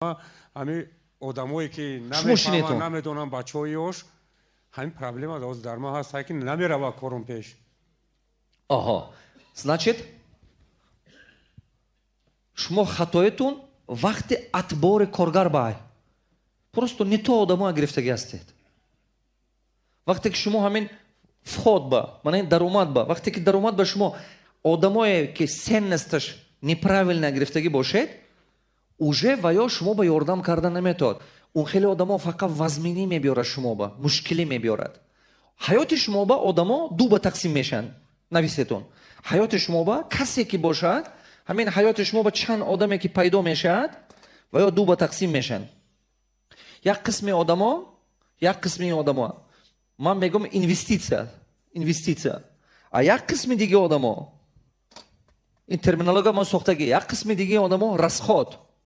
Ҳами одамое ки Шумо шинетон. Намефаҳманд, намедонанд, бачаҳои ёш, ҳамин проблема ҳозир дар ман ҳаст, ки намерава корум пеш. Оҳо, значит, шумо хатоятун вақти отбори коргар бай просто не то одамоя гирифтагӣ ҳастед. Вақте ки шумо ҳамин вход ба, мана ин даромад ба, вақте ки даромад ба шумо одамое ки ценносташ неправильно гирифтагӣ бошед, уже ва ё шумо ба ёрдам карда наметавад. Он хеле одамо фақат вазминӣ мебиёрад, шумо ба мушкилӣ мебиёрад. Ҳаёти шумо ба одамо ду ба тақсим мешаванд. Нависетон: ҳаёти шумо ба касе ки бошад, ҳамин ҳаёти шумо ба чанд одаме ки пайдо мешавад, ва ё ду ба тақсим мешаванд. Як қисми одамо, як қисми одамо ман мегӯям инвеститсия, инвеститсия, а як қисми диги одамо, ин терминология мо сохтагӣ, як қисми диги одамо расход.